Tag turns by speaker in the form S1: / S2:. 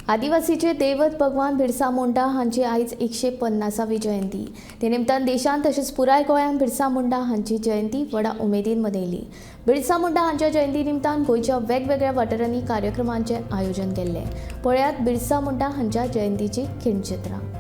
S1: आदिवासीचे दैवत भगवान बिरसा मुंडा हांची आयज 150वी जयंती. ते निमतान देशांत तशेंच पुराय गोंयांत बिरसा मुंडा हांची जयंती व्हडा उमेदीन मनयली. बिरसा मुंडा हांच्या जयंती निमतान गोंयच्या वेगवेगळ्या वाठारांनी कार्यक्रमांचें आयोजन केल्लें. पळयात बिरसा मुंडा हांच्या जयंतीची खिणचित्रां.